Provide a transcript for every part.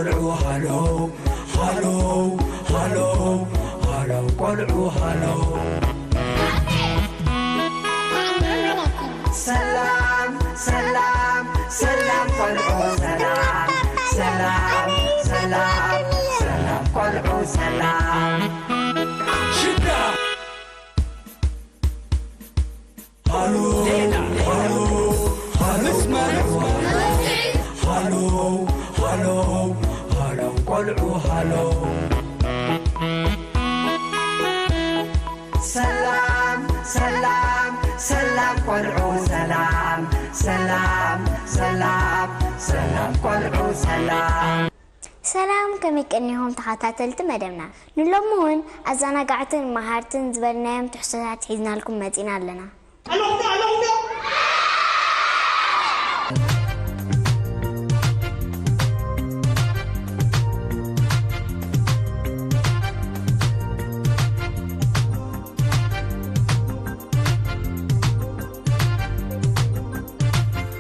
ቆልዑ ሃሎ፣ ሃሎ፣ ሃሎ፣ ሃሎ፣ ቆልዑ ሃሎ። ሰላም፣ ሰላም፣ ሰላም፣ ቆልዑ ሰላም። ሰላም፣ ሰላም፣ ሰላም፣ ቆልዑ ሰላም። ሽዳ። ሃሎ፣ ሃሎ፣ ሃሎ፣ ሃሎ፣ ሃሎ፣ ሃሎ፣ ቆልዑ ሃሎ። ሰላም፣ ሰላም፣ ሰላም፣ ቆልዑ ሰላም። ሰላም፣ ሰላም፣ ሰላም፣ ቆልዑ ሰላም። ሰላም፣ ከመይ ቀኒኹም ተኸታተልቲ መደብና? ንሎሚ እውን ኣዘናጋዕትን መሃርትን ዝበልናዮም ትሕዝቶታት ሒዝናልኩም መጺና ኣለና። ኣለኹም ዶ? ኣለኹም ዶ?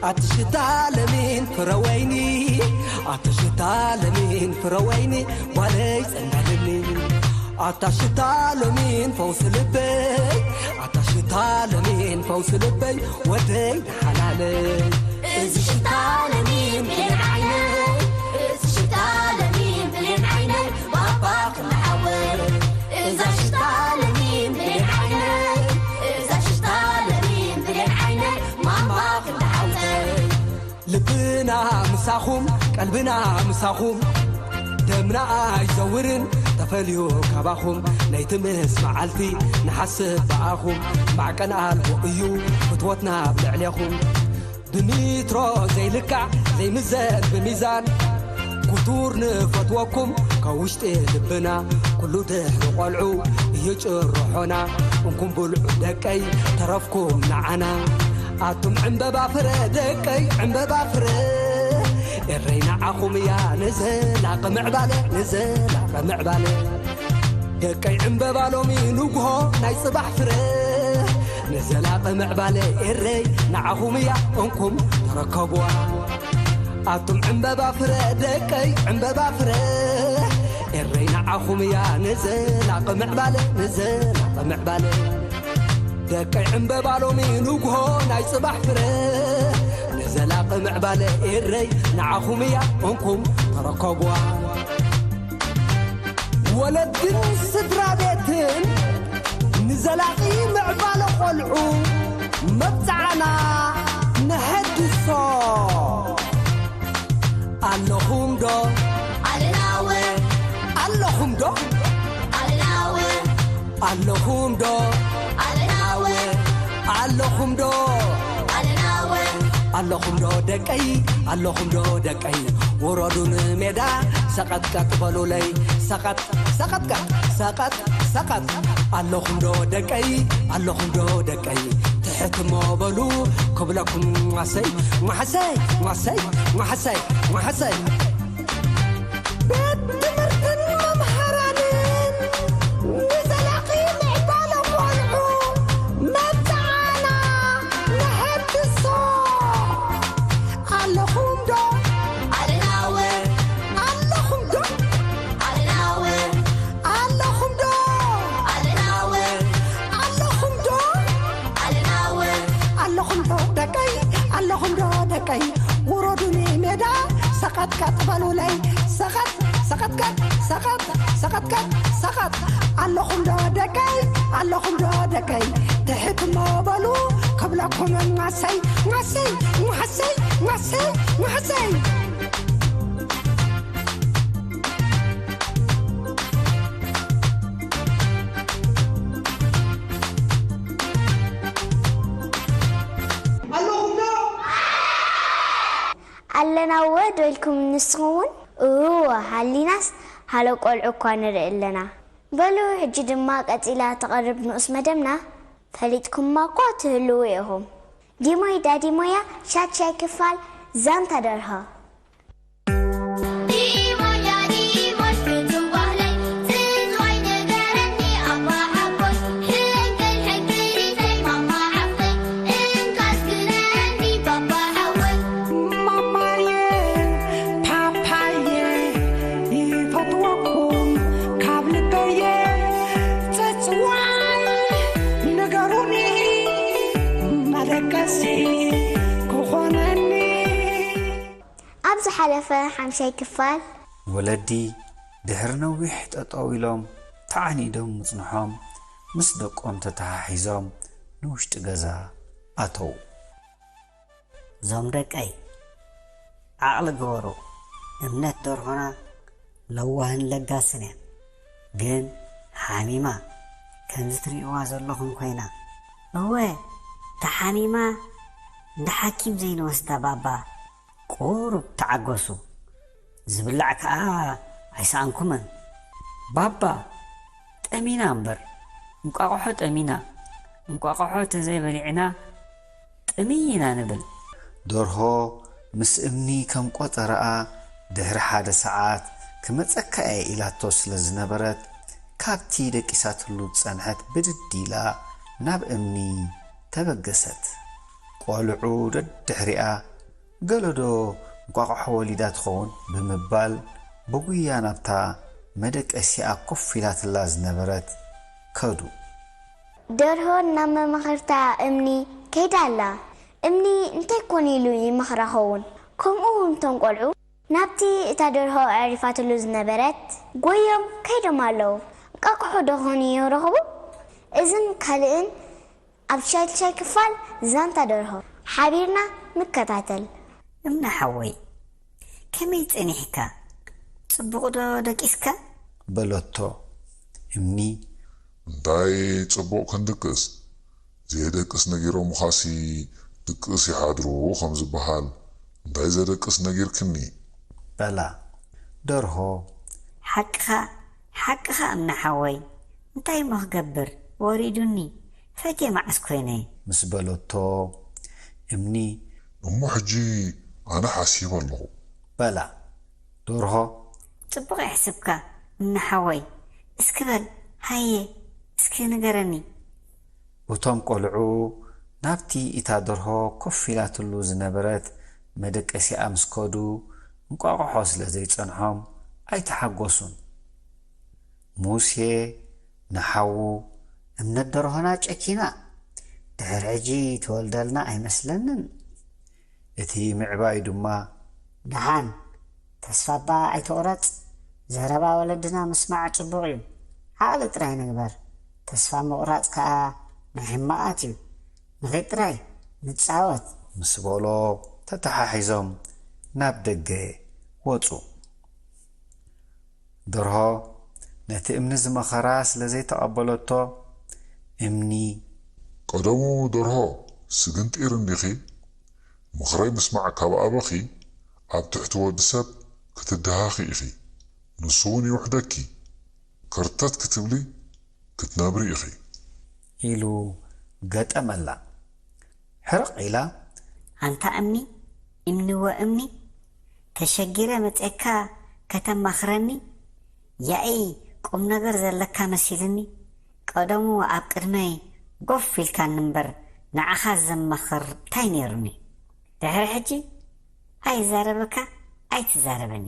ኣቲ ሽታ ለሚን ፍረ ወይኒ፣ ኣቲ ሽታ ለሚን ፍረ ወይኒ፣ ጓለይ ጸንዳልኒ። ኣታ ሽታ ለሚን ፈውሲ ልበይ፣ ኣታ ሽታ ለሚን ፈውሲ ልበይ፣ ወደይ ንሓላለይ። እዚ ሽታ ለሚን ብሌን ዓይነይ፣ እዚ ሽታ ለሚን ብሌን ዓይነይ፣ ባባ ክልሓወይ። እዛ ሽታ ለሚን ብሌን ዓይነይ፣ እዛ ሽታ ለሚን ብሌን ዓይነይ፣ ማማ ክልሓወይ። ልብና ምሳኹም፣ ቀልብና ምሳኹም፣ ደምና ኣይዘውርን ተፈልዩ ካባኹም። ለይቲ ምስ መዓልቲ ንሓስብ ብኣኹም፣ ማዕቀን ኣልቦ እዩ ፍትወትና ኣብ ልዕሌኹም። ብሚትሮ ዘይልካዕ ዘይምዘን ብሚዛን፣ ክቱር ንፈትወኩም ካብ ውሽጢ ልብና። ኩሉ ድሕሪ ቆልዑ እዩ ጭርሖና፣ እንኩም ብልዑ ደቀይ ተረፍኩም ንዓና። ኣቱም ዕምበባ ፍረ ደቀይ ዕምበባ ፍረ፣ ኤረይ ንዓኹም እያ ንዘላቂ ምዕባለ፣ ንዘላቂ ምዕባለ። ደቀይ ዕምበባ ሎሚ ንግሆ ናይ ጽባሕ ፍረ፣ ንዘላቂ ምዕባለ ኤረይ ንዓኹም እያ እንኩም ተረከብዋ። ኣቱም ዕምበባ ፍረ ደቀይ ዕምበባ ፍረ፣ ኤረይ ንዓኹም እያ ንዘላቂ ምዕባለ፣ ንዘላቂ ምዕባለ። ደቀይ ዕምበባ ሎሚ ንግሆ ናይ ጽባሕ ፍረ፣ ንዘላቂ ምዕባለ ኤረይ ንዓኹም እያ እንኩም ተረከብዋ። ወለድን ስድራ ቤትን ንዘላቂ ምዕባለ ቆልዑ መብጽዓና ነሐድሶ። ኣለኹም ዶ? ኣለናወ። ኣለኹም ዶ? ኣለናወ። ኣለኹም ዶ? ኣለናወ። ኣለኹም ዶ? ኣለናወ። ኣለኹም ዶ ደቀይ? ኣለኹም ዶ ደቀይ? ውረዱ ንሜዳ ሰቐጥቀጥ በሉለይ። ሰቐጥ፣ ሰቐጥቀጥ፣ ሰቐጥ፣ ሰቐጥ። ኣለኹም ዶ ደቀይ? ኣለኹም ዶ ደቀይ? ትሕት እሞ በሉ ክብለኩም ጓሰይ፣ ጓሰይ፣ ጓሰይ፣ ጓሰይ፣ ጓሰይ። ቤት ትምህርትን መምሃራንን ንዘላቒ ምዕባለ ቆልዑ መብጽዓና ነሐድሶ። ኣለኹም ዶ? ኣለናወ። ኣለኹም ዶ? ኣለናወ። ኣለኹም ዶ? ኣለናወ። ኣለኹም ዶ? ኣለናወ። ኣለኹም ዶ ደቀይ? ኣለኹም ዶ ደቀይ? ውረዱኒ ሜዳ ሰቐጥቀጥ በሉለይ። ሰቐጥ፣ ሰቐጥቀጥ፣ ሰቐጥ፣ ሰቐጥቀጥ፣ ሰቐጥ። ኣለኹም ዶ ደቀይ? ኣለኹም ዶ ደቀይ? ትሕት እሞ በሉ ክብለኩም ማሰይ፣ ማሰይ፣ ማሰይ፣ ማሰይ፣ ማሰይ። ኣለኹም ዶ? ኣለና እወ ዶ ኢልኩም ንስኹም እውን? እወ ሃሊናስ ሃሎ ቆልዑ እኳ ንርኢ ኣለና። በሉ ሕጂ ድማ ቀጺላ ትቐርብ ንኡስ መደብና ፈሊጥኩማ እኳ ትህልዉ ኢኹም። ዲሞይ ዳዲሞያ ሻድሻይ ክፋል ዛንታ ደርሆ። ዲሞያ ዲሞይ ፍቱው ባህለይ፣ ትንዋይ ንገረኒ ኣባ ሓቦይ፣ ሕንቅል ሕንቅሊተይ ማማ ዓፍተይ፣ እንካስ ግነኒ ባባ ሓወይ። ማማየ፣ ፓፓየ፣ ቀሲ ክኾነኒ። ኣብ ዝሓለፈ ሓምሻይ ክፋል ወለዲ ድሕሪ ነዊሕ ጠጠው ኢሎም ተዓኒዶም ምጽንሖም ምስ ደቆም ተተሓሒዞም ንውሽጢ ገዛ ኣተዉ። እዞም ደቀይ ዓቕሊ ግበሩ። እምነት ደርሆና ለዋህን ለጋስን እያ። ግን ሓሚማ ከምዚ ትርእይዋ ዘለኹም ኮይና። እወ፣ ተሓሚማ እንዳ ሓኪም ዘይንወስዳ ባባ። ቁሩብ ተዓገሱ። ዝብላዕ ከኣ ኣይሰኣንኩምን። ባባ፣ ጠሚና እምበር፣ እንቋቑሖ ጠሚና። እንቋቑሖ ተዘይበሊዕና ጥምይ ኢና ንብል። ደርሆ ምስ እምኒ ከም ቆጸረኣ ድሕሪ ሓደ ሰዓት ክመጸካ እየ ኢላቶ ስለ ዝነበረት፣ ካብቲ ደቂሳትሉ ዝጸንሐት ብድድ ኢላ ናብ እምኒ ተበገሰት። ቆልዑ ደድሕሪኣ፣ ገለዶ እንቋቑሖ ወሊዳ ትኸውን ብምባል ብጉያ ናብታ መደቀሲኣ ኮፍ ኢላትላ ዝነበረት ከዱ። ደርሆ ናብ መማኽርታ እምኒ ከይዳ ኣላ። እምኒ እንታይ ኮን ኢሉ ይመኽራ ኸውን? ከምኡ እውን እቶም ቆልዑ ናብቲ እታ ደርሆ ኣዕሪፋትሉ ዝነበረት ጎዮም ከይዶም ኣለዉ። እንቋቑሖ ዶ ኾን ይረኽቡ? እዝን ካልእን ኣብ ሻልሻይ ክፋል ዛንታ ደርሆ ሓቢርና ንከታተል። እምነ ሓወይ፣ ከመይ ጸኒሕካ? ጽቡቕ ዶ ደቂስካ? በለቶ እምኒ። እንታይ ጽቡቕ ክንድቅስ? ዘየደቅስ ነጊሮምኻሲ ድቅስ ይሓድሩ ከም ዝበሃል፣ እንታይ ዘደቅስ ነጊርክኒ? በላ ደርሆ። ሓቅኻ፣ ሓቅኻ እምነ ሓወይ፣ እንታይ እሞ ክገብር፣ ወሪዱኒ፣ ፈትየ መዓስ ኮይነ? ምስ በለቶ እምኒ። እሞ ሕጂ ኣነ ሓሲበ ኣለኹ። በላ ደርሆ። ጽቡቕ የሕስብካ እምነ ሓወይ፣ እስኪ በል ሃየ፣ እስኪ ንገረኒ። እቶም ቆልዑ ናብቲ እታ ደርሆ ኮፍ ኢላትሉ ዝነበረት መደቀሲኣ ምስ ከዱ፣ እንቋቑሖ ስለ ዘይጸንሖም ኣይተሓጎሱን። ሙሴ ንሓዉ፣ እምነት ደርሆና ጨኪና፣ ድሕሪ ሕጂ ትወልደልና ኣይመስለንን። እቲ ምዕባዩ ድማ። ደሓን፣ ተስፋ እባ ኣይትቑረጽ። ዘረባ ወለድና ምስማዕ ጽቡቕ እዩ። ዓቕሊ ጥራይ ንግበር። ተስፋ ምቑራጽ ከኣ ናይ ሕማቓት እዩ። ንኺድ ጥራይ ንጻወት። ምስ በሎ ተተሓሒዞም ናብ ደገ ወጹ። ደርሆ ነቲ እምኒ ዝመኸራ ስለ ዘይተቐበለቶ፣ እምኒ። ቀደሙ ደርሆ ስግንጢር እንዲኺ፣ ምኽረይ ምስማዕ ካብ ኣበኺ፣ ኣብ ትሕቲ ወዲ ሰብ ክትደሃኺ ኢኺ። ንሱ እውን ይውሕደኪ። ከርተት ክትብሊ ክትነብሪ ኢኺ። ኢሉ ገጠመላ። ሕርቕ ኢላ። ኣንታ እምኒ፣ እምኒ ወእምኒ፣ ተሸጊረ መጼካ ከተማኽረኒ? ያኢ ቁም ነገር ዘለካ መሲልኒ። ቀደሙ ኣብ ቅድመይ ጎፍ ኢልካኒ እምበር ንዓኻ ዘማኽር ታይ ነይሩኒ? ድሕሪ ሕጂ ኣይዛረበካ ኣይትዛረበኒ።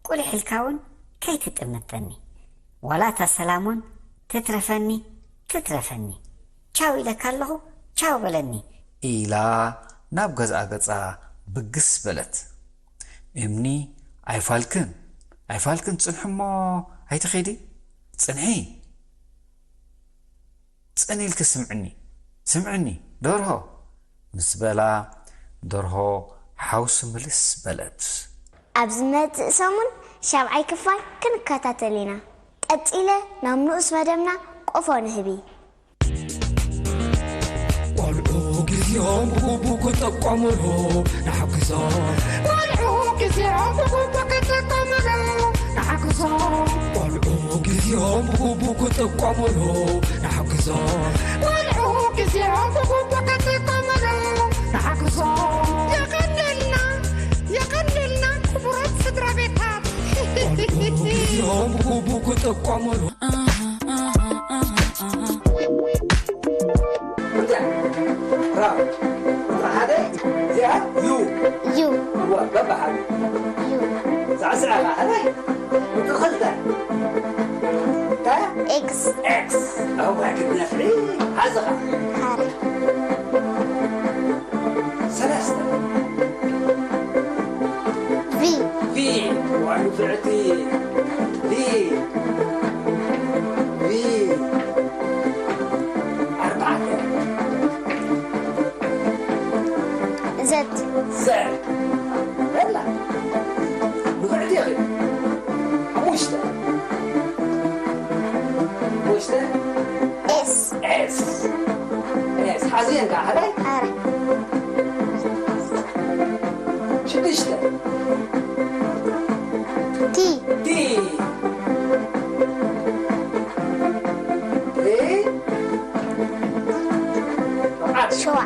ቁሊሕ ኢልካ እውን ከይትጥምተኒ። ዋላ እታ ሰላም እውን ትትረፈኒ ትትረፈኒ። ቻው ኢለካ ኣለኹ ቻው በለኒ። ኢላ ናብ ገዝኣ ገጻ ብግስ በለት። እምኒ ኣይፋልክን ኣይፋልክን ጽንሒ እሞ ኣይትኺዲ ጽንሒ ጽን ኢልኪ ስምዕኒ ስምዕኒ ደርሆ ምስ በላ ደርሆ ሓውሲ ምልስ በለት። ኣብ ዝመጽእ ሰሙን ሻብዓይ ክፋል ክንከታተል ኢና። ቀጺለ ናብ ንኡስ መደብና ቆፎ ንህቢ። ቆልዑ ግዜኦም ብግቡእ ክጥቀሙሉ ንሓግዞም። ቆልዑ ግዜኦም ብግቡእ ክጥቀሙሉ ንሓግዞም። ቆልዑ ግዜኦም ብግቡእ ክጥቀሙሉ ንሓግዞም። ቆልዑ ግዜኦም ብግቡእ ክጥቀሙሉ ንሓግዞም። የቐንየልና፣ የቐንየልና ክቡራት ስድራ ቤታት። ቆልዑ ግዜኦም ብግቡእ ክጥቀሙሉ። ቁጥሪ ሓደ እዚኣ ዩ ዩ እዋ በብሓደ ዩ ሳዕስዓ ኸዓ ሓደ ቁጥሪ ክልተ እንታይ ኤክስ ኤክስ እዋ ክትነፍሪ ሓዝኻ ሓረ ፍዕቲ ቢ ቢ ኣርባዕተ ዘት ዘ በላ ንፍዕቲ ኢኺ ሓሙሽተ ሓሙሽተ ኤስ ኤስ ኤስ ሓዝየን ከዓ ሓዳይ ኣረ ሽዱሽተ ቲ ቲ ቲ ሸዋ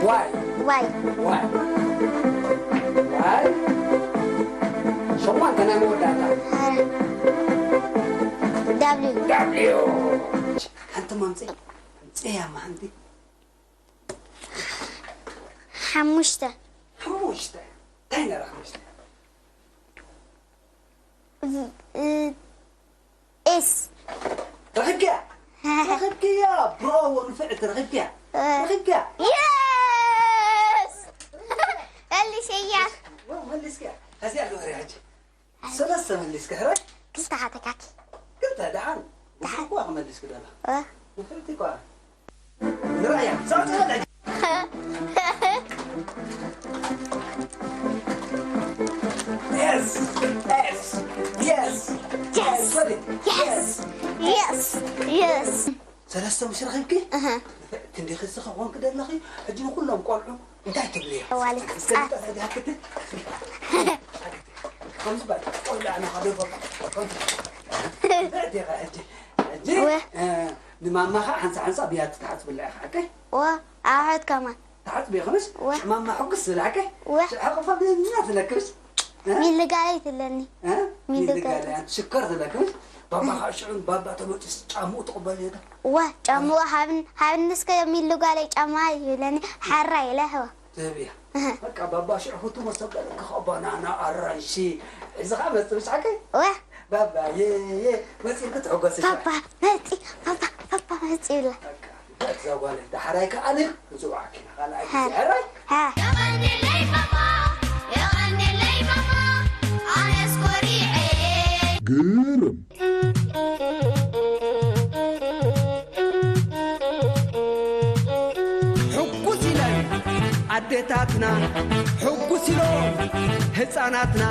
ዋይ ዋይ ዋይ ዋይ ሸሞንተ ናይ መወዳእታ ዳብሊው ዳብሊው ሓንቲ ማምፀ ምፀያ ማሓንቲ ሓሙሽተ ሓሙሽተ እንታይ ነራ ሓሙሽተ ኤስ ረኺብክያ ረኺብክያ ብራቮ ንፍዕቲ ረኺብክያ ረኺብክያ የስ መልሸያ መሊስክያ ከዚኣ ግበሪ ሕጂ ሰለስተ መሊስካ ሕራይ ክልተ ሓተካኪ ክልተ ደሓን ንፍዕቲ እኳ ክመሊስክ ደላ ንፍዕቲ እኳ ንራእያ ሳውቲ Yes! Yes! Yes! Yes! Yes! Yes! Yes! ሰለስተ ምሽ ረኺብኪ ክንዲ ክስኺ ኮንክ ደለኺ ሕጂ ንኩሎም ቆልዑ እንታይ ትብልዮ ዋልክ ጻፍ ከምዚ በል ቆልዑ ኣነ ካደ በቃ ከምዚ በል ሕጂ ሕጂ ንማማ ከዓ ሓንሳ ሓንሳ ብያቲ ትሓፅብላ ኢኻ ሓቀይ ኣሕዋት ከማን ተሓፅቢ ኢኽምሽ ማማ ሕጉስ ዝብላከ ሕቕፋ ብዝና ትለክምሽ ሚልጋለይ ትለኒ ሚልጋለይ ሽከር ትለክምሽ ባባ ከዓ ሽዑ ባባ ተመጭስ ጫምኡ ትቕበል የለ እዋ ጫምኡ ሃብን ሃብንስከ ሚልጋለይ ጫማ ይብለኒ ሓራ ኢለ ህዋ ትህብ እያ በቃ ባባ ሽዑ ፍቱ መሰበል ክኸ ባናና ኣራንሺ እዚ ከዓ መፅእ ብሻዕከይ እዋ ባባ የየ መፂእልክ ትሕጎስ ባባ መፂ ባባ ባባ መፂ ይብላ እዛ ጓል ዳሕራይ ከኣ ኣነ ክጽውዓኪ ኢና ካልኣይ ግዜ ሕራይ የቐንየለይ ማማ የቐንየለይ ማማ ኣነስ ኮሪዐ ግርም ሕጉስ ኢለን ኣዴታትና ሕጉስ ኢሎም ህፃናትና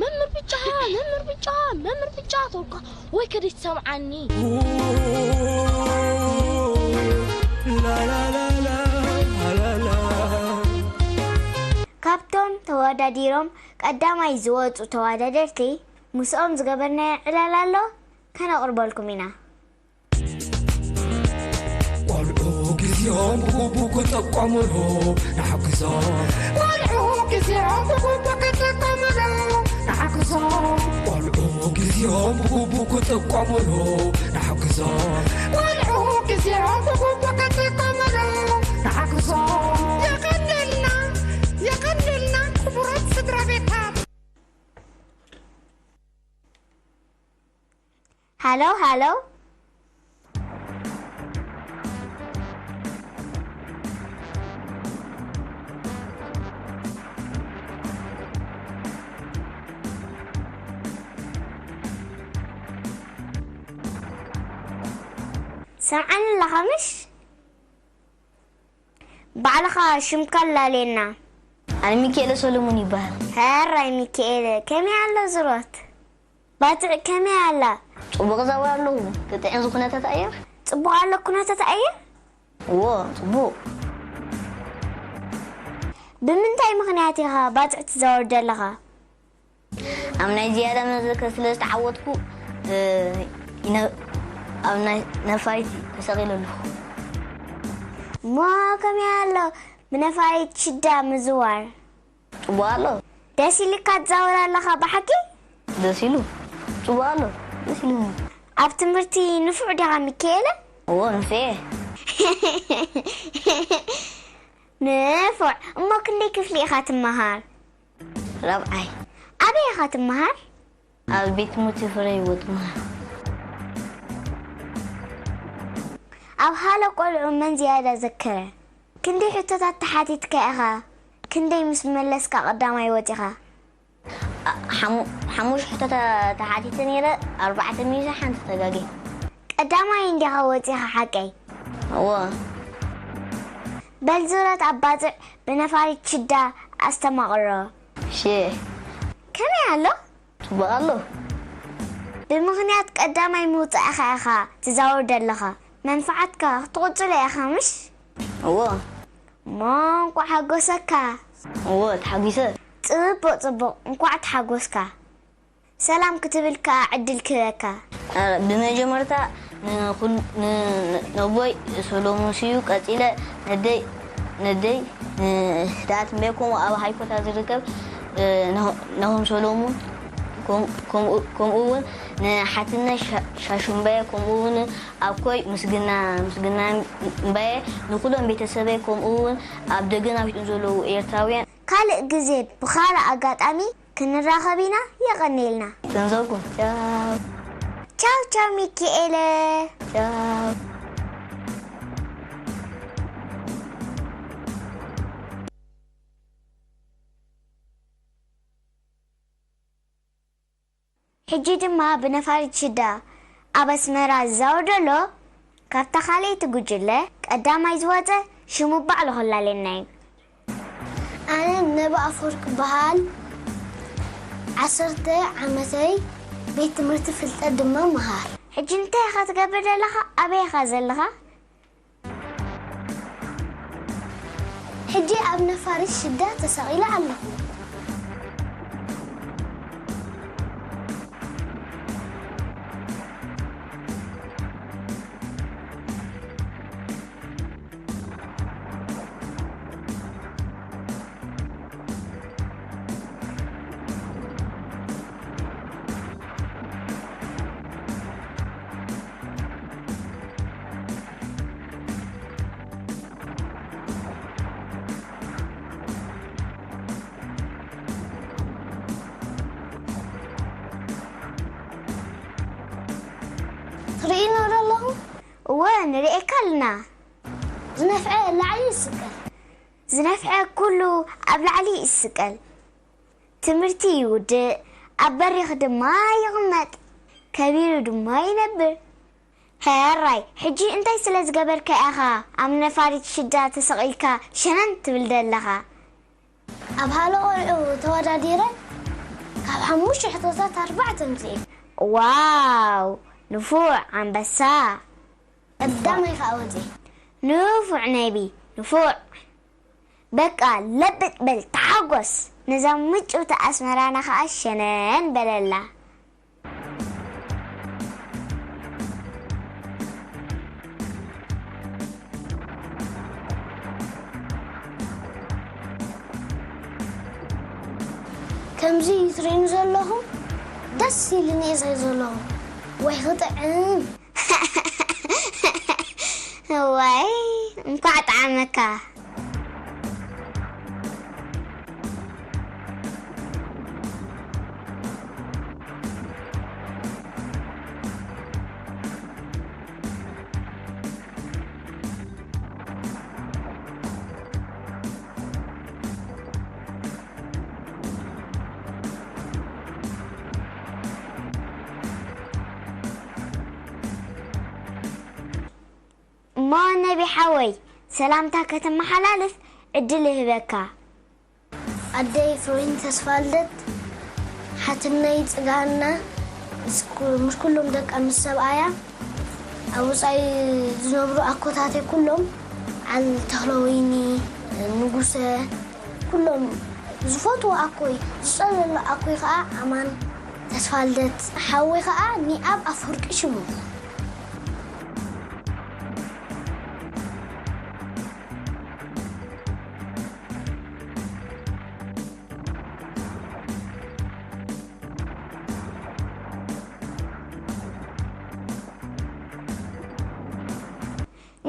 መምህር ብጫ መምህር ብጫ መምህር ብጫ ተልካ ወይ ከደይ ትሰምዓኒ ካብቶም ተወዳዲሮም ቀዳማይ ዝወፁ ተወዳደርቲ ምስኦም ዝገበርናዮ ዕላል ኣሎ ከነቕርበልኩም ኢና። ቆልዑ ግዜኦም ብግቡእ ክጥቀሙሉ ንሓግዞም። ቆልዑ ግዜኦም ብግቡእ ክጥቀሙሉ ንሓግዞም። ቆልዑ ግዜኦም ብግቡእ ክጥቀሙሉ ንሓግዞም። ቆልዑ ግዜኦም ብግቡእ ክጥቀሙሉ ንሓግዞም። የቐንየልና፣ የቐንየልና ክቡራት ስድራ ቤታት። ሃሎ ሃሎ ሰምዓኒ ኣለኻ ምሽ? ባዕልኻ ሽምካ ኣላልየና። ኣነ ሚኪኤለ ሰሎሞን ይበሃል። ሕራይ ሚኪኤለ፣ ከመይ ኣሎ ዝሮት? ባጽዕ ከመይ ኣላ? ጽቡቕ ዛውራ ኣለኹ። ጥጥዕን ዝኹነታት ኣየር? ጽቡቕ ኣሎ ኩነታት ኣየር? እዎ፣ ጽቡቕ። ብምንታይ ምኽንያት ኢኻ ባጽዕ ትዛወር ዘለኻ? ኣብ ናይ ዝያዳ መዘከር ስለ ዝተዓወትኩ ኣብ ናይ ነፋሪት ተሰቒለ ኣለኹ። እሞ ከመይ ኣሎ ብነፋሪት ሽዳ ምዝዋር? ጽቡቕ ኣሎ። ደስ ኢልካ ትዛወር ኣለኻ ብሓቂ? ደስ ኢሉ። ጽቡቕ ኣሎ። ደስ ኢሉ። ኣብ ትምህርቲ ንፉዕ ዲኻ ሚካኤለ? እዎ ንፉዕ እየ። ንፉዕ። እሞ ክንደይ ክፍሊ ኢኻ ትመሃር? ራብዓይ። ኣበይ ኢኻ ትመሃር? ኣብ ቤት ትምህርቲ ፍረ ህይወት መሃር። ኣብ ሃሎ ቆልዑ መን ዝያዳ ዘከረ? ክንደይ ሕቶታት ተሓቲትካ ኢኻ? ክንደይ ምስ መለስካ ቀዳማይ ወጺኻ? ሓሙ- ሓሙሽተ ሕቶታት ተሓቲተ ነይረ፣ ኣርባዕተ ሚእቲ ሓንቲ ተጋግየ። ቀዳማይ እንዲኻ ወፂኻ ሓቀይ? እዎ። በል ዙረት ኣብ ባፅዕ ብነፋሪት ሽዳ ኣስተማቕሮ። ሺ። ከመይ ኣሎ? ጽቡቕ ኣሎ። ብምኽንያት ቀዳማይ ምውጻእኻ ኢኻ ትዛወር ዘለኻ። መንፍዓትካ ክትቕጽሎ ኢኻ ምሽ? እዎ። እሞ እንቋዕ ሓጎሰካ። እዎ፣ ተሓጒሰ። ጽቡቕ፣ ጽቡቕ። እንቋዕ ተሓጎስካ። ሰላም ክትብል ከኣ ዕድል ክህበካ። እ፣ ብመጀመርታ ንኹል-፣ ን-፣ ን-፣ ነቦይ ሰሎሙን ስዩ፣ ቀጺለ ነደይ፣ ነደይ ንህድኣት እምበየ፣ ከምኡ ኣብ ሃይኮታ ዝርከብ፣ እ፣ ነሆ-፣ ናሆም ሰሎሙን፣ ከም-፣ ከምኡ፣ ከምኡ እውን ንሓትነ ሻ-፣ ሻሹምበየ፣ ከምኡ እውን ኣኮይ ምስግና፣ ምስግና እምበየ፣ ንኹሎም ቤተሰበይ፣ ከምኡ እውን ኣብ ደገን ኣብ ውሽጥን ዘለዉ ኤርትራውያን። ካልእ ግዜ ብኻልእ ኣጋጣሚ ክንራኸብ ኢና። የቐንየልና። ገንዘብኩም። ቻው። ቻው ቻው ሚኪኤለ። ቻው። ሕጂ ድማ ብነፋሪት ሽዳ ኣብ ኣስመራ ዝዛወር ዘሎ፣ ካብታ ካልኣይቲ ጉጅለ ቀዳማይ ዝወጸ ሽሙ ባዕሉ ከላለየና እዩ። ኣነ ነባ ኣፈወርቅ በሃል። ዓሰርተ ዓመተይ፣ ቤት ትምህርቲ ፍልጠት ድማ መሃር። ሕጂ እንታይ ኢኻ ትገብር ዘለኻ? ኣበይ ኢኻ ዘለኻ? ሕጂ ኣብ ነፋሪት ሽዳ ተሰቒለ ኣለኹ። ትርእይና ዶ ኣለኹም? እወ፣ ንርእየካ ኣለና። ዝነፍዐ ላዕሊ ይስቀል። ዝነፍዐ ኩሉ ኣብ ላዕሊ ይስቀል። ትምህርቲ ይውድእ፣ ኣብ በሪኽ ድማ ይቕመጥ፣ ከቢሩ ድማ ይነብር። ሕራይ፣ ሕጂ እንታይ ስለ ዝገበርካ ኢኻ ኣብ ነፋሪት ሽዳ ተሰቒልካ ሸነን ትብል ዘለኻ? ኣብ ሃሎ ቆልዑ ተወዳዲረ ካብ ሓሙሽተ ሕቶታት ኣርባዕተ ኣምጺኤ። ዋው፣ ንፉዕ ኣንበሳ። ቀዳማይ ከኣ ወጺኤ። ንፉዕ ነቢ፣ ንፉዕ። በቃ ለብጥ በል፣ ተሓጎስ። ነዛ ምጭውቲ ኣስመራና ከኣ ሸነን በለላ። ከምዚ ትርእዩኒ ዘለኹም ደስ ኢሉኒ እየ ዘለኹ። ወይ ክጥዕም። እዋይ፣ እንኳዕ ጠዓመካ። እሞ ነቢ ሓወይ፣ ሰላምታ ከተመሓላልፍ ዕድል ይህበካ። ኣደይ ፍሮይን ተስፋልደት፣ ሓትነይ ጽጋና፣ ምስ ኩ-፣ ምስ ኩሎም ደቃ ምስ ሰብኣያ፣ ኣብ ወጻኢ ዝነብሩ ኣኮታተይ ኩሎም፣ ዓል ተኽለወይኒ፣ ንጉሰ፣ ኩሎም ዝፈትዎ ኣኮይ፣ ዝጸለሎ ኣኮይ ከኣ ኣማን ተስፋልደት፣ ሓወይ ከኣ ኒኣብ ኣፈወርቂ ሽሙ።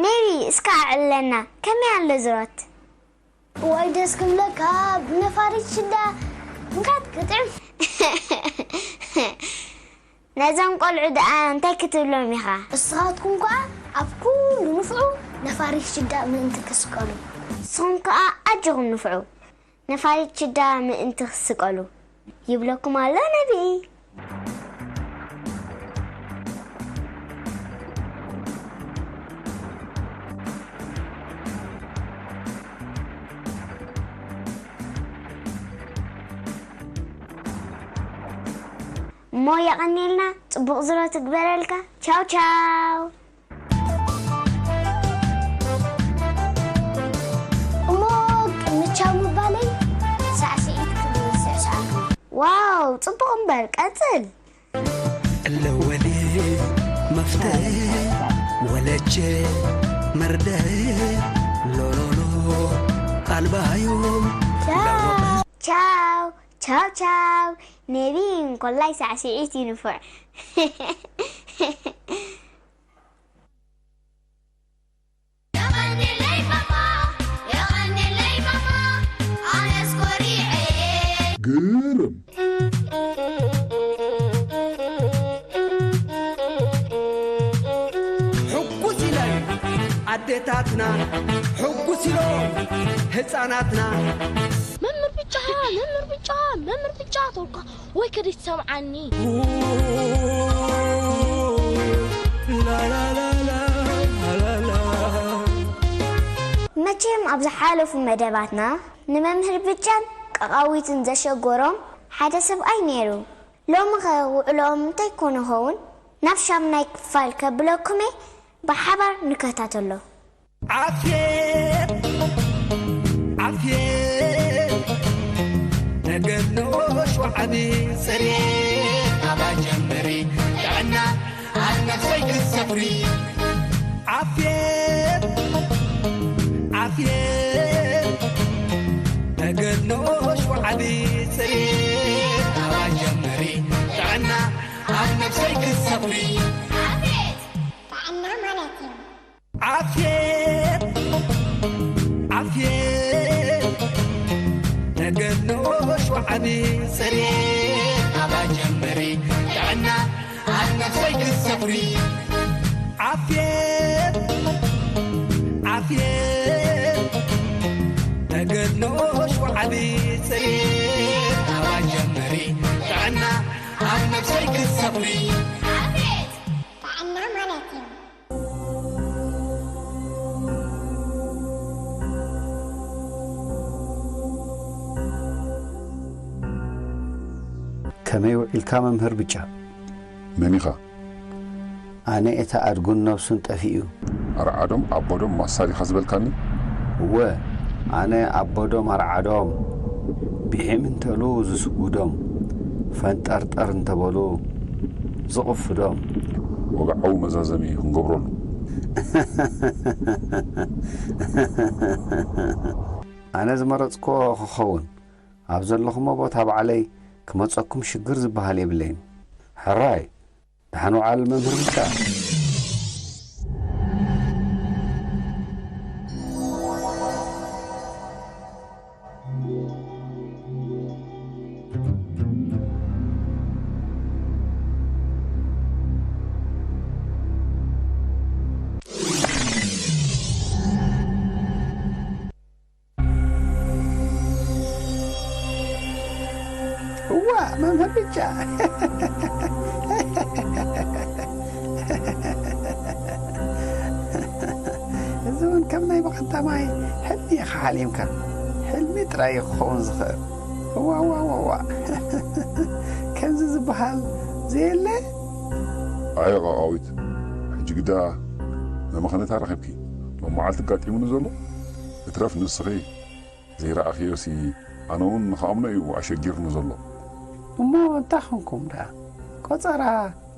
ኔሪ፣ እስከ ኣዕልለና፣ ከመይ ኣሎ ዝሮት? ዋይ ደስ ክብለካ፣ ብነፋሪት ሽዳ እንካት ክጥዕም። ነዞም ቆልዑ ደኣ እንታይ ክትብሎም ኢኻ? እስኻትኩም ከኣ ኣብ ኩሉ ንፍዑ፣ ነፋሪት ሽዳ ምእንቲ ክስቀሉ። ንስኹም ከኣ ኣጆኹም ንፍዑ፣ ነፋሪት ሽዳ ምእንቲ ክስቀሉ። ይብለኩም ኣሎ ነቢ። እሞ የቐንየልና፣ ጽቡቕ ዝሮ ትግበረልካ። ቻው ቻው። እሞ ቅድሚ ቻው ምባለይ ሳዕስዒት ክስዕስዓኩም። ዋው፣ ጽቡቕ እምበር፣ ቀጽል። ለወሌ መፍተ ወለቼ መርደ ሎሎሎ ኣልባዮም ቻው ቻው ቻው ቻው። ነቢ እንኮላይ ሳዕስዒት ይንፉዕ። የቐንየለይ ማማ፣ የቐንየለይ ማማ፣ ኣነስ ኮሪዐ። ግርም። ሕጉስ ኢለን ኣዴታትና፣ ሕጉስ ኢሎም ህፃናትና። መምህር ብጫ፣ መምህር ብጫ፣ መምህር ብጫ ተልካ ወይ ከደይ ትሰምዓኒ። መቸም ኣብ ዝሓለፉ መደባትና ንመምህር ብጫን ቀቓዊትን ዘሸጎሮም ሓደ ሰብኣይ ነይሩ። ሎሚ ኸ ውዕሎኦም እንታይ ኮነ ኸውን? ናብ ሻምናይ ክፋል ከብለኩም'የ፣ ብሓባር ንከታተሎ። ዓፍየት ዓፍየት ነገድ ንኡሽ ወዓቢ ጽሬት ኣባ ጀምሪ ጥዕና ኣብ ነፍሰይ ክትሰፍሪ ዓፍየት ዓፍየት ነገድ ንኡሽ ወዓቢ ጽሬት ኣባ ጀምሪ ጥዕና ኣብ ነፍሰይ ክትሰፍሪ ዓፍየት ጥዕና ማለት እዩ። ዓፍየት ዓፍየት ነገድ ንኡሽ ወዓቢ ጽሬት ኣባ ጀምሪ ጥዕና ኣብ ነፍሰይ ክትሰፍሪ ዓፍየት ዓፍየት ነገድ ንኡሽ ወዓቢ ጽሬት ኣባ ጀምሪ ጥዕና ኣብ ነፍሰይ ክትሰፍሪ ዓፍየት ጥዕና ማለት እዩ። ከመይ ውዒልካ መምህር ብጫ? መን ኢኻ? ኣነ እታ ኣድጉን ነብሱን ጠፊኡ። ኣርዓዶም ኣቦዶም ማሳል ኢኻ ዝበልካኒ? እወ፣ ኣነ ኣቦዶም ኣርዓዶም፣ ብሒም እንተሉ ዝስጉዶም፣ ፈንጠርጠር እንተበሉ ዝቕፍዶም። ወግዓዊ መዛዘሚ ክንገብረሉ። ኣነ ዝመረጽክዎ ክኸውን፣ ኣብ ዘለኹሞ ቦታ ባዕለይ ክመጸኩም ሽግር ዝበሃል የብለይን። ሕራይ፣ ደሓን ውዓል መምህር ብጫ። እዋ፣ መምህር ብጫ። እዚ እውን ከም ናይ ብቐዳማይ ሕልሚ ኢኻ ሓሊምካ። ሕልሚ ጥራይ እዩ ክኸውን ዝኽእል። እዋ፣ እዋ፣ እዋ፣ እዋ። ከምዚ ዝበሃል ዘየለ? ኣየ ቃቃዊት፣ ሕጂ ግዳ መመኸነታ ረኺብኪ። ሎም መዓልቲ ኣጋጢሙኒ ዘሎ እትረፍ ንስኺ ዘይረኣኽዮሲ፣ ኣነ እውን ንኽኣምኖ እዩ ኣሸጊርኒ ዘሎ። እሞ እንታይ ኾንኩም ደኣ ቆጸራ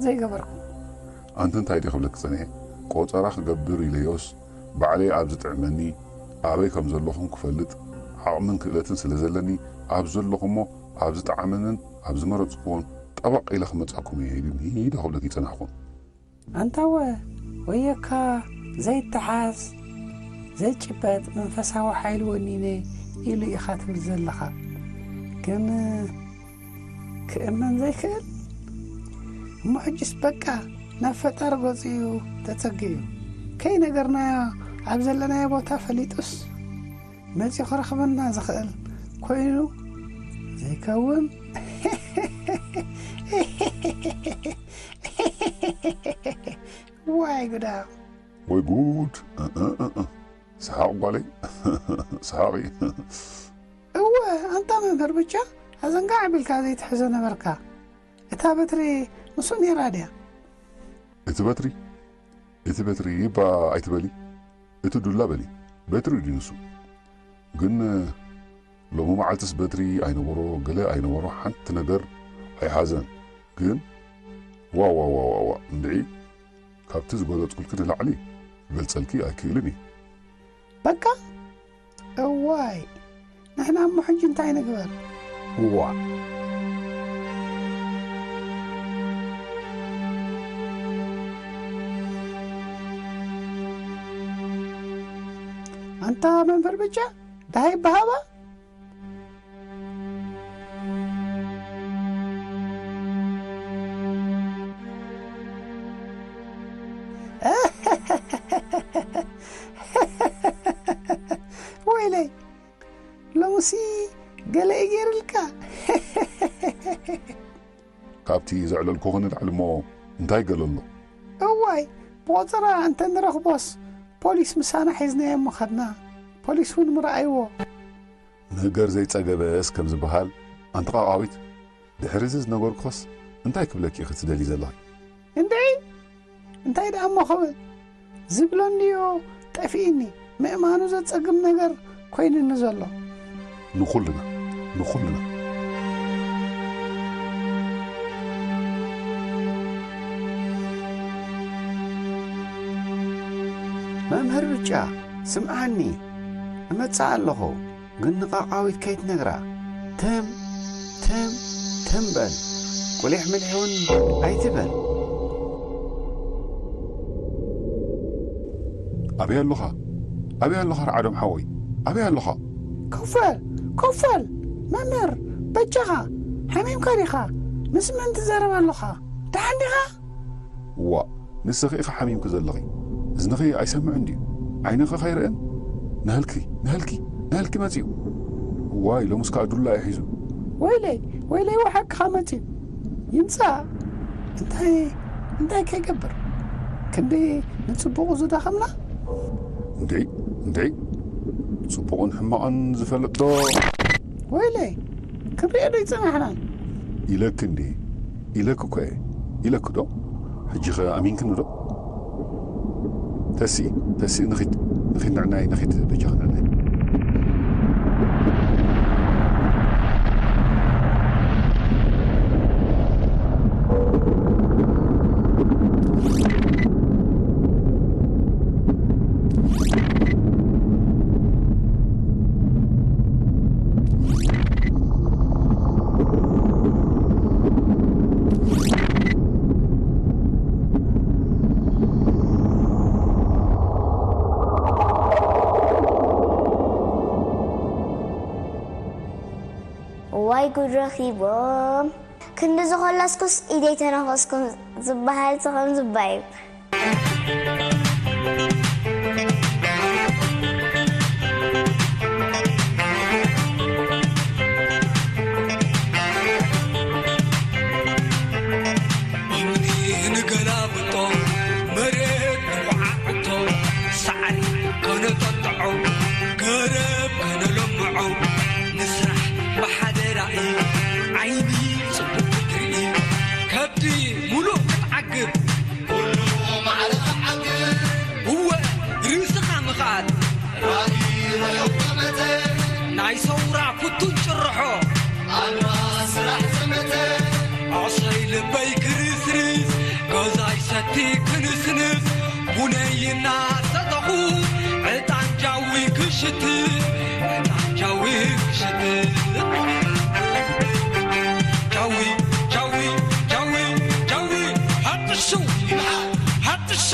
ዘይገበርኩም? ኣንቲ እንታይ ድየ ክብለኪ ጸኒሐ? ቆጸራ ክገብር ኢለዮስ፣ ባዕለይ ኣብ ዝጥዕመኒ፣ ኣበይ ከም ዘለኹም ክፈልጥ ዓቕምን ክእለትን ስለ ዘለኒ፣ ኣብ ዘለኹሞ፣ ኣብ ዝጠዓመንን ኣብ ዝመረጽኩዎን ጠበቕ ኢለ ክመጻኩም እየ ኢሉ ሂደ ክብለኪ ጸናሕኩ። ኣንታወ፣ ወየካ ዘይተሓዝ ዘይጭበጥ መንፈሳዊ ሓይሊ ወኒነ ኢሉ ኢኻ ትብል ዘለኻ። ግን ክእመን ዘይክእል? እሞ ሕጅስ በቃ ናብ ፈጣሪ ገጹ እዩ ተጸጊዑ። ከይነገርናዮ ኣብ ዘለናዮ ቦታ ፈሊጡስ መጺኡ ክረኽበና ዝኽእል ኮይኑ ዘይከውን? ዋይ ጉዳ። ወይ ጉድ። እ፣ እ፣ እ፣ እ። ሰሓቕ ጓለይ። ሰሓቕ እዩ። እወ፣ ኣንታ መምህር ብቻ፣ ኣዘንጋዕ ኣቢልካ ዘይትሕዞ ነበርካ። እታ በትሪ ንሱ ነይራ ድያ? እቲ በትሪ፣ እቲ በትሪ እባ ኣይትበሊ፣ እቲ ዱላ በሊ። በትሪ ድዩ ንሱ? ግን ሎሚ መዓልትስ በትሪ ኣይነበሮ፣ ገለ ኣይነበሮ፣ ሓንቲ ነገር ኣይሓዘን። ግን ዋው፣ ዋው፣ ዋው፣ ዋው፣ ዋው፣ እንድዒ ካብቲ ዝገለጽኩልኪ ንላዕሊ ክገልጸልኪ ኣይክእልን እየ። በቃ? እዋይ፣ ንሕና እሞ ሕጂ እንታይ ንግበር? እዋ። ኣንታ መምህር ብጫ፣ ደሃይ በሃባ? ወይለይ፣ ሎምሲ ገለ እዩ ገይሩልካ። ካብቲ ዘዕለልኩኺ ንላዕሊ እሞ እንታይ ገለ ኣሎ? እዋይ፣ ብቆጸራ እንተ ንረኽቦስ፣ ፖሊስ ምሳና ሒዝናዮ እሞ ኸድና። ፖሊስ እውን ምረኣይዎ። ነገር ዘይጸገበስ ከም ዝበሃል፣ ኣንቲ ቃቃዊት፣ ድሕሪ እዚ ዝነገርኩኸስ እንታይ ክብለኪ ኢኺ ትደልዪ ዘለኺ? እንድዒ፣ እንታይ ደኣ እሞ ክብል? ዝብሎ እንድዩ ጠፊእኒ። ምእማኑ ዘጸግም ነገር ኮይኑኒ ዘሎ። ንኹልና፣ ንኹልና። መምህር ብጫ፣ ስምዓኒ፣ እመጽእ ኣለኹ። ግን ንቃቃዊት ከይትነግራ። ትም፣ ትም፣ ትም በል። ቁሊሕ ምሊሕ እውን ኣይትበል። ኣበይ ኣሎኻ? ኣበይ ኣሎኻ ረዓዶም ሓወይ? ኣበይ ኣሎኻ? ኮፍ በል፣ ኮፍ በል። መምህር፣ በጃኻ፣ ሓሚምካ ዲኻ? ምስ መን ትዛረብ ኣሎኻ? ደሓን ዲኻ? ዋእ፣ ንስኺ ኢኺ ሓሚምኪ ዘለኺ። እዝንኺ ኣይሰምዕን ድዩ? ዓይንኺ ከይርእን? ናህልኪ፣ ናህልኪ፣ ናህልኪ መጺኡ። ዋይ፣ ሎምስ ከኣ ዱላ እዩ ሒዙ። ወይለይ፣ ወይለይ፣ ወሓቅኻ መጺኡ። ይምጻእ። እንታይ፣ እንታይ ከይገብር? ክንዲ ንጽቡቑ ዝደኸምና? እንድዒ፣ እንድዒ። ጽቡቕን ሕማቕን ዝፈልጥ ዶ? ወይለይ፣ ክንሪኦ ዶ ይጸናሕናን? ኢለኪ እንድየ፣ ኢለኪ እኮ እየ፣ ኢለኪ ዶ? ሕጂኸ ኣሚንክኒ ዶ? ተስኢ፣ ተስኢ፣ ንኺድ፣ ንኺድ ንዕናይ፣ ንኺድ በጃኺ ንዕናይ። እዋይ ጉድ ረኺቦም። ክንዲ ዝኾላስኩስ ኢደይ ተነኸስኩም ዝበሃል ተኸም ዝባይብ። እምኒ ንገላብጦ፣ መሬት ንኹዓዕቶ፣ ሳዕሪ ከነጠጥዖ፣ ገረብ ከነለምዖ፣ ንስራሕ ብሓደ ራእይ፣ ዓይኒ ጽቡቕ ክትርኢ፣ ከብዲ ሙሉእ ክትዓግብ፣ ኩሉ ማዕረ ክዓግብ፣ እወ ርእስኻ ምኽኣል፣ ራእይ ርሑቕ ጠመተ፣ ናይ ሰውራ ፍቱን ጭርሖ፣ ኣድዋ ስራሕ ዘመተ፣ ኣሰይ ልበይ ክርስርስ፣ ገዛይ ሰቲ ክንስንስ፣ ቡነይ እናሰተኹ፣ ዕጣን ጃዊ ክሽትት፣ ዕጣን ጃዊ ክሽትት። ጃዊ፣ ጃዊ፣ ጃዊ፣ ጃዊ፣ ሃጥሹ፣ ሃጥሹ።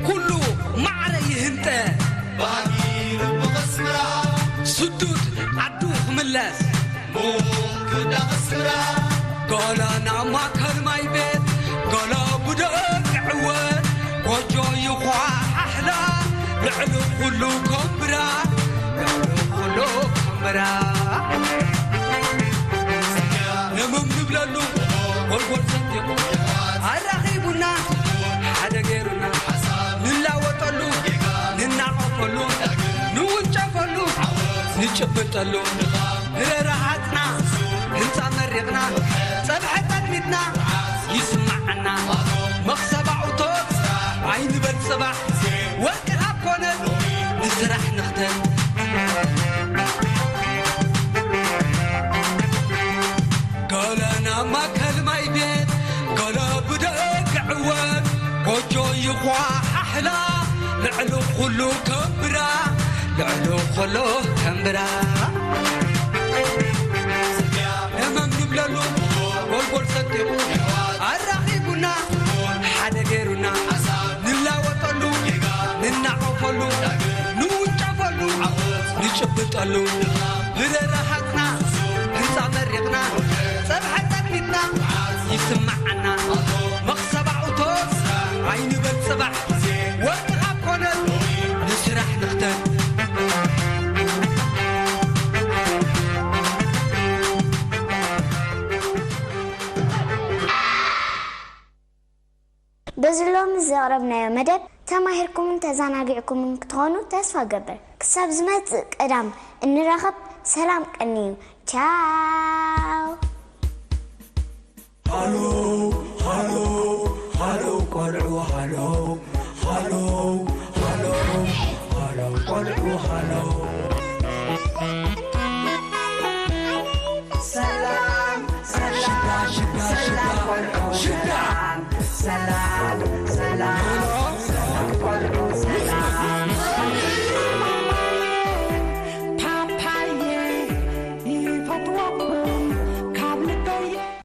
ኩሉ ማዕረ ይህንጠ። ስዱድ ዓዱ ክምለስ። ገለ ናብ ማእከል ማይ ቤት፣ ገለ ብደገ ዕወት። ጎጆ ይዃሓሕላ ልዕሊ ኩሉ ከንብራ፣ ልዕሊ ኩሉ ከንብራ። ለመም ንብለሉ ጎልጎል ሰንጢቑ ኣራኺቡና፣ ሓደ ገይሩና። ንላወጠሉ፣ ንናቐፈሉ፣ ንውንጨፈሉ፣ ንጭብጠሉ። ንረረሃጽና ህንጻ መሪቕና፣ ጸብሐ ጠልሚትና ይስማዓና። መኽሰባ እቶት ኣይንበል ጽባሕ፣ ወርቂ ካብ ኮነ ንስራሕ ንኽተት። ገለ ናብ ማእከል ማይ ቤት፣ ገለ ብደገ ዕወት። ጎጆ ይዃሓሕላ ልዕሊ ኩሉ ከንብራ፣ ልዕሊ ኩሉ ከንብራ። ለመም ንብለሉ ጎልጎል ሰንጢቑ ኣራኺቡና፣ ሓደ ገይሩና። ንላወጠሉ፣ ንናቐፈሉ፣ ንውንጨፈሉ፣ ንጭብጠሉ። ብረረሃጽና ህንጻ መሪቕና፣ ጸብሐ ጠልሚትና ይስምዓና። መኽሰባ እቶት ኣይንበል ጽባሕ፣ ወርቂ ካብ ኮነት ንስራሕ ንኽተት። በዚ ሎሚ ዘቕረብናዮ መደብ ተማሂርኩምን ተዘናጊዕኩምን ክትኾኑ ተስፋ እገብር። ክሳብ ዝመጽእ ቀዳም እንራኸብ፣ ሰላም ቀንዩ። ቻው። ሃሎ፣ ሃሎ፣ ሃሎ ቆልዑ፣ ሃሎ፣ ሃሎ፣ ሃሎ፣ ሃሎ ቆልዑ፣ ሃሎ። ሰላም፣ ሰላም፣ ሽዳ፣ ሽዳ፣ ሰላም ሽዳ። ቆልዑ፣ ሽዳ። ሰላም፣ ሰላም፣ ሰላም